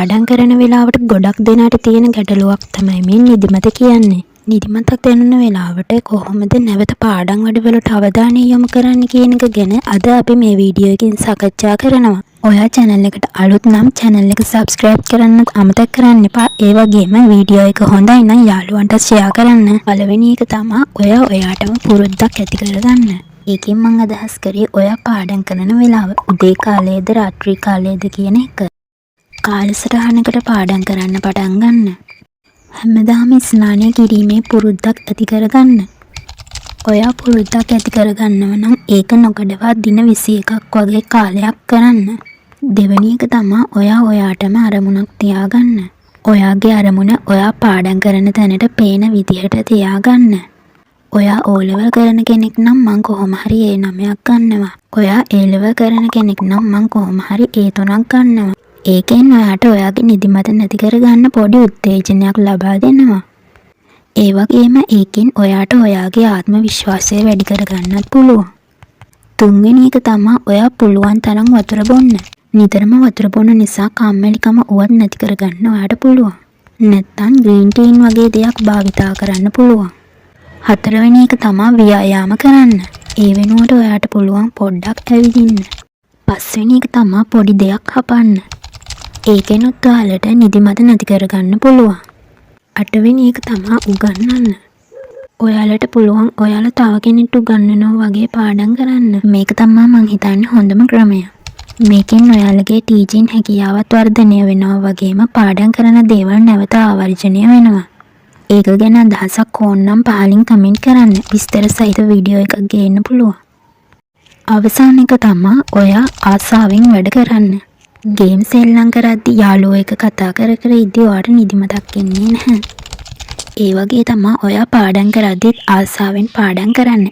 පාඩම් කරන වෙලාවට ගොඩක් දෙනාට තියෙන ගැටලුවක් තමයි මේ නිදිමත කියන්නේ. නිදිමතක් දැනුන වෙලාවට කොහොමද නැවත පාඩම් වැඩවලට අවධානය යොමු කරන්නේ කියන එක ගැන අද අපි මේ වීඩියෝ එකෙන් සාකච්ඡා කරනවා. ඔයා චැනල් එකට අලුත් නම් චැනල් එක සබ්ස්ක්‍රයිබ් කරන්න අමතක කරන්න එපා. ඒ වගේම වීඩියෝ එක හොඳයි නම් යාළුවන්ට ෂෙයා කරන්න. පළවෙනි එක තමා ඔයා ඔයාටම පුරුද්දක් ඇති කරගන්න. ඒකෙන් මං අදහස් කරේ ඔයා පාඩම් කරන වෙලාව උදේ කාලයේද රාත්‍රී කාලයේද කියන එක. කාලසටහනකට පාඩම් කරන්න පටන් ගන්න. හැමදාම ස්නානය කිරීමේ පුරුද්දක් ඇති කරගන්න. ඔයා පුරුද්දක් ඇති කරගන්නව නම් ඒක නොකඩවා දින 21ක් වගේ කාලයක් කරන්න. දෙවැනි එක තමා ඔයා ඔයාටම අරමුණක් තියාගන්න. ඔයාගේ අරමුණ ඔයා පාඩම් කරන තැනට පේන විදිහට තියාගන්න. ඔයා ඕ ලෙවල් කරන කෙනෙක් නම් මං කොහොම හරි ඒ 9ක් ගන්නවා. ඔයා ඒ ලෙවල් කරන කෙනෙක් නම් මං කොහොම හරි ඒ 3ක් ගන්නවා. ඒකෙන් ඔයාට ඔයාගේ නිදිමත නැති කරගන්න පොඩි උත්තේජනයක් ලබා දෙනවා. ඒ වගේම ඒකෙන් ඔයාට ඔයාගේ ආත්ම විශ්වාසය වැඩි කරගන්නත් පුළුවන්. තුන්වෙනි එක තමා ඔයා පුළුවන් තරම් වතුර බොන්න. නිතරම වතුර බොන නිසා කම්මැලිකම වුවත් නැති කරගන්න ඔයාට පුළුවන්. නැත්තම් ග්‍රීන් ටී වගේ දෙයක් භාවිතා කරන්න පුළුවන්. හතරවෙනි එක තමා ව්‍යායාම කරන්න. ඒ වෙනුවට ඔයාට පුළුවන් පොඩ්ඩක් ඇවිදින්න. පස්වෙනි එක තමා පොඩි දෙයක් හපන්න. ඒකෙනුත් ඔයාලට නිදිමත නැති කරගන්න පුළුවන්. අටවෙනි එක තමා උගන්වන්න. ඔයාලට පුළුවන් ඔයාලා තව කෙනෙක්ට උගන්වනවා වගේ පාඩම් කරන්න. මේක තමා මං හිතන්නේ හොඳම ක්‍රමය. මේකෙන් ඔයාලගේ ටීචින් හැකියාවත් වර්ධනය වෙනවා වගේම පාඩම් කරන දේවල් නැවත ආවර්ජනය වෙනවා. ඒක ගැන අදහසක් ඕන නම් පහලින් කමෙන්ට් කරන්න. විස්තර සහිත වීඩියෝ එකක් ගේන්න පුළුවන්. අවසාන එක තමා ඔයා ආසාවෙන් වැඩ කරන්න. ගේම් සෙල්ලම් කරද්දි යාළුවෝ එක්ක කතා කර කර ඉද්දි ඔයාට නිදිමතක් එන්නේ නැහැ. ඒ වගේ තමා ඔයා පාඩම් කරද්දිත් ආසාවෙන් පාඩම් කරන්න.